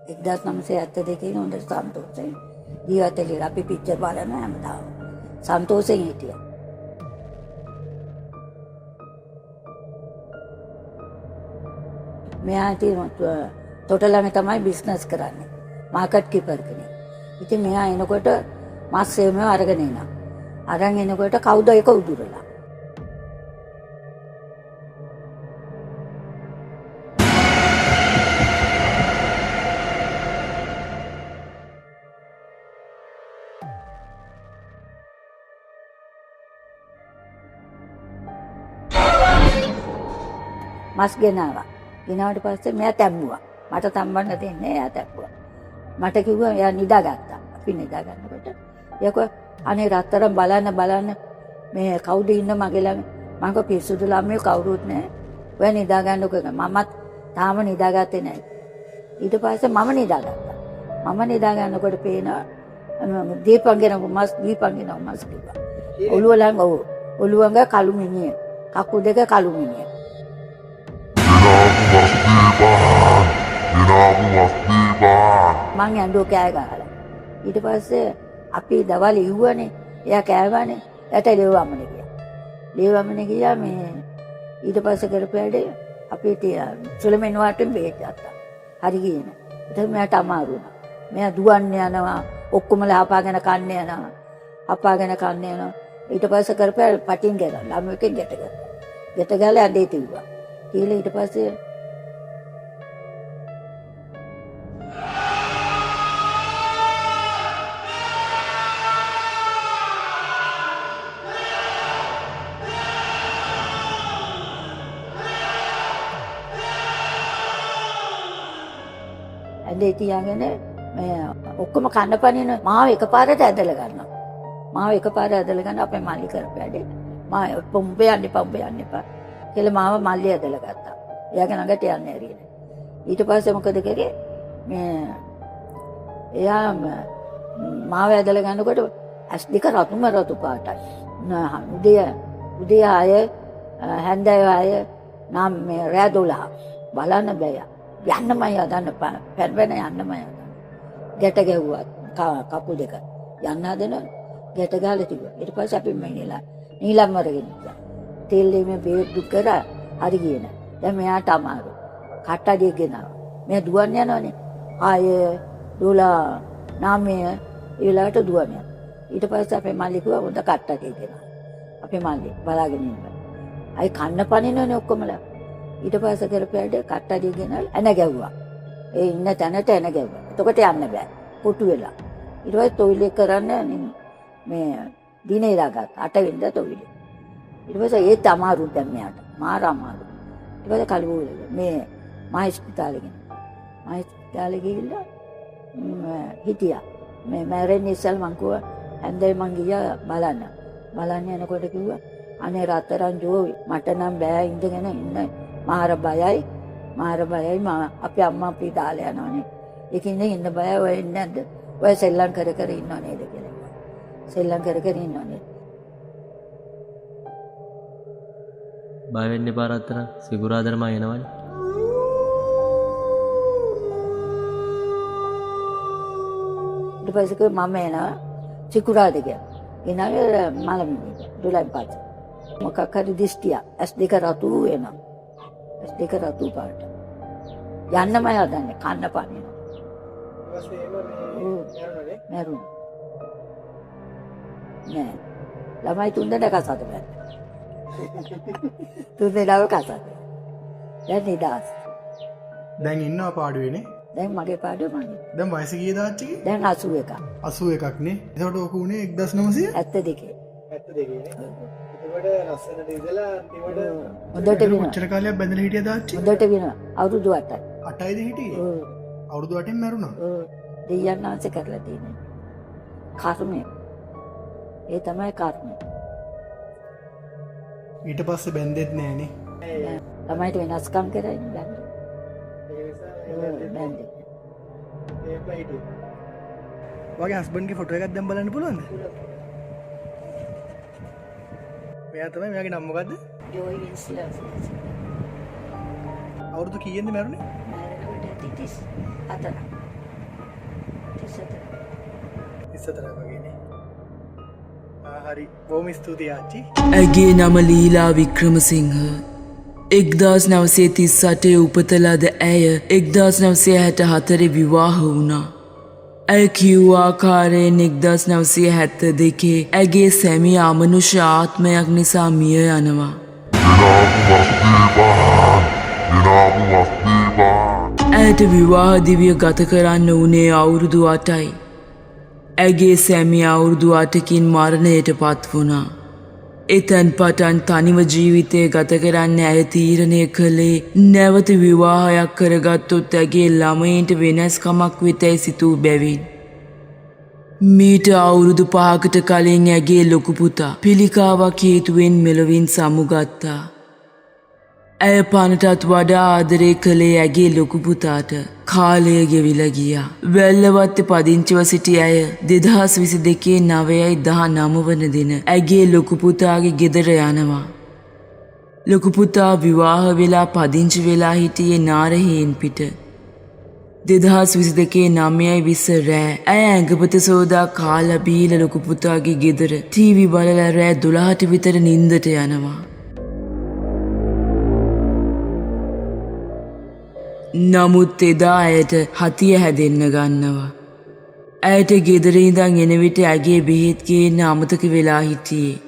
1972 හොඳට සන්තෝෂයෙන් ජීවත් වෙලා අපි පික්චර් බලන හැමදාම සන්තෝෂයෙන් හිටියා. මෙයා ඉතින් තොට ළඟ තමයි බිස්නස් කරන්නේ. මාකට් කීපර් කෙනෙක්. ඉතින් මෙයා එනකොට මස් එහෙම අරගෙන එනවා. අරන් එනකොට කවුද ඒක උදුරලා. මස් ගෙනාවා. ගෙනාවට පස්සේ මෙයා තැම්බුවා. මට තම්බන්න දෙන්නේ එයා තැම්බුවා. මට කිව්වා එයා නිදාගත්තා. අපි නිදා ගන්නකොට එයා කිව්වා අනේ රත්තරන් බලන්න බලන්න මේ කවුද ඉන්න මගේ ළඟ. මං කිව්වා පිස්සුදු ළමයෝ කවුරුත් නෑ. ඔයා නිදා ගන්නකෝ කියලා. මමත් තාම නිදාගත්තේ නෑ. ඊට පස්සේ මම නිදාගත්තා. මම නිදා ගන්නකොට පේනවා දීපන් ගෙනව මස් දීපන් ගෙනව මස් කිව්වා. ඔළුව ළඟ ඔව් ඔළුව ළඟ කළු මිනිය. කකුල් දෙක කළු මිනිය. මං ඇඬුව කෑ ගහලා. ඊට පස්සේ අපි දවල් ඉව්වනේ. එයා කෑවනේ. එයාට ලේව වමනේ ගියා. ලේව වමනේ ගියා මේ ඊට පස්සේ කරපු වැඩේ අපි සුලමෙන් වාටෙන් බේත් ගත්තා. හරි ගියේ නෑ. ඊට මෙයාට අමාරු වුණා. මෙයා දුවන්න යනවා. ඔක්කොමලා හපාගෙන කන්න යනවා. හපාගෙන කන්න යනවා. ඊට පස්සේ කරපු පටින් ගැලා ළමයෙක්ගෙන් ගැට ගත්තා. ගැට ගහලා ඇඳේ තිව්වා. කියලා ඊට පස්සේ ඇඳේ තියාගෙන මේ ඔක්කොම කන්න පනින මාව එකපාරට ඇදලා ගන්නවා. මාව එකපාර ඇදලා ගන්න අපේ මල්ලි කරපු වැඩේ. මා පොම්බ යන්න එපා උඹ යන්න එපා කියලා මාව මල්ලි ඇදලා ගත්තා. එයාගේ ළඟට යන්න ඇරියේ නෑ. ඊට පස්සේ මොකද කරේ මේ එයා මාව ඇදලා ගන්නකොට ඇස් දෙක රතුම රතු පාටයි. උදේ උදේ 6 හැන්දෑව 6 නම් මේ රෑ 12 බලන්න බෑ. යන්නමයි හදන්න පැන් පැන යන්නමයි හදන්න. ගැට ගැහුවා කකුල් දෙක. යන්න හදන ගැට ගහලා තිබුණා. ඊට පස්සේ අපි මේ නීලම් අරගෙන ගියා. තෙල් එමේ බේත් දුක් කරා හරි ගියේ නෑ. දැන් මෙයාට අමාරු. කට්ටඩිය ගෙනාවා. මෙයා දුවන් යනවනේ. 6 12 9 ඒ වෙලාවට දුවන් යනවා. ඊට පස්සේ අපේ මල්ලි කිව්වා හොඳ කට්ටඩිය ගෙනාවා. අපේ මල්ලි බලාගෙන ඉන්නවා. අය කන්න පනිනවනේ ඔක්කොමලා. ඊට පස්සේ කරපු වැඩ කට්ටඩිය ගෙනල්ලා ඇන ගැව්වා. ඒ ඉන්න තැනට ඇන ගැව්වා. එතකොට යන්න බෑ. කොටු වෙලා. ඊට පස්සේ තොইল කරන්න මේ දිනේ දාගත්තා. 8 වෙනිදා තොইল. ඊට පස්සේ ඒත් අමාරු දැන් මෙයාට. මාර අමාරු. ඊට පස්සේ කලබල මේ මහස්පිතාලේ ගෙනා. මහස්පිතාලේ ගිහිල්ලා හිටියා. මේ මැරෙන්න ඉස්සෙල් මං කිව්වා හැන්දේ මං ගියා බලන්න. බලන්න යනකොට කිව්වා අනේ රත්තරන් ජෝ මට නම් බෑ ඉඳගෙන ඉන්න. මාර බයයි. මාර බයයි. මා අපේ අම්මා අපි දාලා යනවනේ. ඒකින් ඉන්න බයයි ඔය එන්නේ නැද්ද? ඔය සෙල්ලම් කර කර ඉන්නව නේද කියලා කිව්වා. සෙල්ලම් කර කර ඉන්නව නේද? බය වෙන්න එපා රත්තරන්. සිකුරාදට මං එනවනේ. ඊට පස්සේ කිව්වා මම එනවා සිකුරාද කියලා. ගෙනාවේ මලමිණියට 12 පස්සේ. මොකක් හරි දිෂ්ටියක්. ඇස් දෙක රතු වෙනවා. ඇස් දෙක රතු පාට. යන්නමයි හදන්නේ කන්න පනිනවා. මැරුණා. නෑ. ළමයි තුන් දෙනා කසාද බැන්දා. තුන් දෙනාම කසාද. දැන් නිදහස්. දැන් ඉන්නවා පාඩුවේනේ. දැන් මගේ පාඩුව මගේ. දැන් වයස කීයද ආච්චිගේ? දැන් 81. 81ක් නේ. එතකොට ඔක උනේ 1972. 72 නේ. එතකොට ලස්සනට ඉඳලා අන්තිමට හොඳට වෙනවා. කොච්චර කාලයක් බැඳලා හිටියද ආච්චි? හොඳට වෙනවා. අවුරුදු 8යි. 8යිද හිටියේ? ඔව්. අවුරුදු 8න් මැරුණා. ඔව්. දෙයයන් වහන්සේ කරලා තියෙන්නේ. කර්මය. ඒ තමයි කර්මය. ඊට පස්සේ බැන්දෙත් නෑනේ. ළමයිට වෙනස්කම් කරන්නේ බැන්දේ. බැන්දේ. වගේ හස්බන්ඩ්ගේ ෆොටෝ එකක් දැන් බලන්න පුළුවන්ද? මෙයා තමයි. මෙයාගේ නම මොකද්ද? ජෝයි වින්ස්ලර්. අවුරුදු කීයෙන්ද මැරුණේ? මැරෙනකොට ඇති 34. 24. 24 වගේනේ. ආ හරි. බොහොම ස්තුතියි ආච්චි. ඇගේ නම ලීලා වික්‍රමසිංහ. 1938 උපත ලද ඇය 1964 විවාහ වුණා. ඇය කියූ ආකාරයෙන් 1972 ඇගේ සැමියා අමනුෂ්‍ය ආත්මයක් නිසා මිය යනවා. ඇයට විවාහ දිවිය ගත කරන්න වුණේ අවුරුදු 8යි. ඇගේ සැමියා අවුරුදු 8කින් මරණයට පත් වුණා. එතැන් පටන් තනිව ජීවිතය ගත කරන්න ඇය තීරණය කළේ නැවත විවාහයක් කරගත්තොත් ඇගේ ළමයින්ට වෙනස්කමක් වෙතැයි සිතූ බැවින්. මීට අවුරුදු 5කට කලින් ඇගේ ලොකු පුතා පිළිකාවක් හේතුවෙන් මෙලොවින් සමුගත්තා. ඇය පනටත් වඩා ආදරය කළේ ඇගේ ලොකු පුතාට. කාලය ගෙවිලා ගියා. වැල්ලවත්තේ පදිංචිව සිටි ඇය 2022 9/19 වන දින ඇගේ ලොකු පුතාගේ ගෙදර යනවා. ලොකු පුතා විවාහ වෙලා පදිංචි වෙලා හිටියේ නාරහේන් පිට. 2022 9/20 රෑ ඇය ඇඟපත සෝදා කාලා බීලා ලොකු පුතාගේ ගෙදර ටීවී බලලා රෑ 12ට විතර නින්දට යනවා. නමුත් එදා ඇයට හතිය හැදෙන්න ගන්නවා. ඇයට ගෙදර ඉඳන් එන විට ඇගේ බෙහෙත් ගේන්න අමතක වෙලා හිටියේ.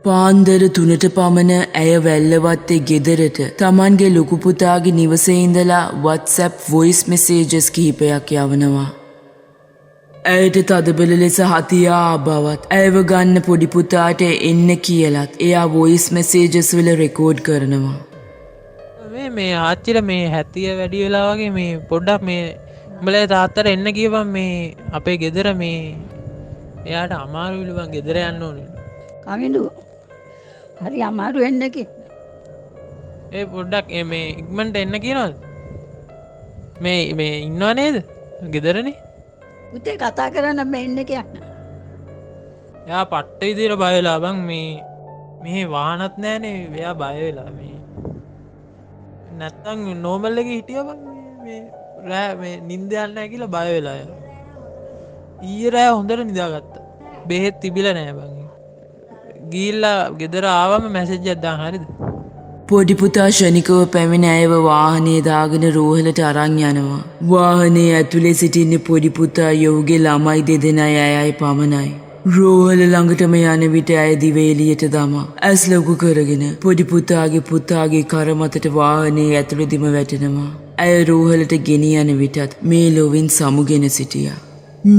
පාන්දර 3ට පමණ ඇය වැල්ලවත්තේ ගෙදරට තමන්ගේ ලොකු පුතාගේ නිවසේ ඉඳලා WhatsApp voice messages කිහිපයක් යවනවා. ඇයට තදබල ලෙස හතියා බවත් ඇයව ගන්න පොඩි පුතාට එන්න කියලත් එයා voice messages වල රෙකෝඩ් කරනවා. මේ ආච්චිට මේ හැතිය වැඩි වෙලා වගේ මේ පොඩ්ඩක් මේ උඹලා තාත්තට එන්න කියපන් මේ අපේ ගෙදර මේ එයාට අමාරුයිලු බං ගෙදර යන්න ඕනේ. කවිඳු හරි අමාරු එන්න කි. ඒ පොඩ්ඩක් මේ ඉක්මනට එන්න කියනවද? මේ මේ ඉන්නව නේද? ගෙදරනේ. පුතේ කතා කරන්න මේ එන්න කියන්න. එයා පට්ට විදියට බය වෙලා බං මේ මෙහෙ වාහනත් නෑනේ එයා බය වෙලා මේ නැත්තම් නෝමල් එකේ හිටියා බං මේ රෑ මේ නිින්ද යන්නේ නැහැ කියලා බය වෙලා එයා. ඊයේ රෑ හොඳට නිදාගත්තා. බෙහෙත් තිබිලා නෑ බං. ගිහිල්ලා ගෙදර ආවම මැසේජ් එකක් දාන්න හරිද? පොඩි පුතා ෂණිකව පැමිණ ඇයව වාහනේ දාගෙන රෝහලට අරන් යනවා. වාහනේ ඇතුලේ සිටින්නේ පොඩි පුතා ඔහුගේ ළමයි දෙදෙනයි ඇයයි පමණයි. රෝහල ළඟටම යන විට ඇය දිව එළියට දමා ඇස් ලොකු කරගෙන පොඩි පුතාගේ කර මතට වාහනේ ඇතුළෙදිම වැටෙනවා. ඇය රෝහලට ගෙනියන විටත් මේ ලොවින් සමුගෙන සිටියා.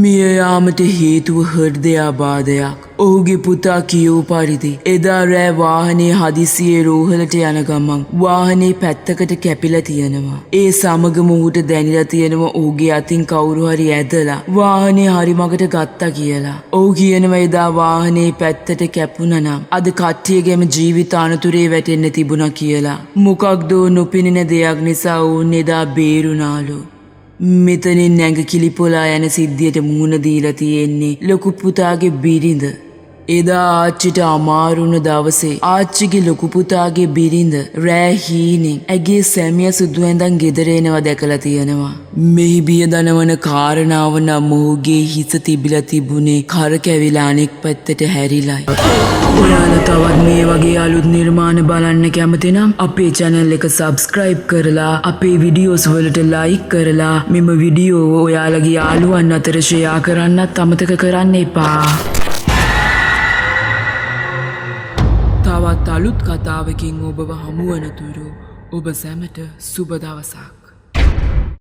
මිය යාමට හේතුව හෘදයාබාධයක්. ඔහුගේ පුතා කියූ පරිදි එදා රෑ වාහනේ හදිසියේ රෝහලට යන ගමන් වාහනේ පැත්තකට කැපිලා තියෙනවා. ඒ සමගම ඔහුට දැනිලා තියෙනවා ඔහුගේ අතින් කවුරු හරි ඇදලා වාහනේ හරි මගට ගත්තා කියලා. ඔහු කියනවා එදා වාහනේ පැත්තට කැපුණා නම් අද කට්ටියගේම ජීවිත අනතුරේ වැටෙන්න තිබුණා කියලා. මොකක්දෝ නොපෙනෙන දෙයක් නිසා ඔවුන් එදා බේරුණාලු. මෙතනින් ඇඟ කිලිපොලා යන සිද්ධියට මුහුණ දීලා තියෙන්නේ ලොකු පුතාගේ බිරිඳ. එදා ආච්චිට අමාරුන දවසේ ආච්චිගේ ලොකු පුතාගේ බිරිඳ රෑ හීනෙන් ඇගේ සැමියා සුදු ඇඳන් ගෙදර එනවා දැකලා තියෙනවා. මෙහි බිය දනවන කාරණාව නම් ඔහුගේ හිස තිබිලා තිබුණේ කරකැවිලා අනෙක් පැත්තට හැරිලයි. ඔයාලා තවත් මේ වගේ අලුත් නිර්මාණ බලන්න කැමති නම් අපේ channel එක subscribe කරලා අපේ videos වලට like කරලා මෙම වීඩියෝව ඔයාලගේ යාළුවන් අතර share කරන්නත් අමතක කරන්න එපා. තවත් අලුත් කතාවකින් ඔබව හමු වනතුරු ඔබ සැමට සුබ දවසක්.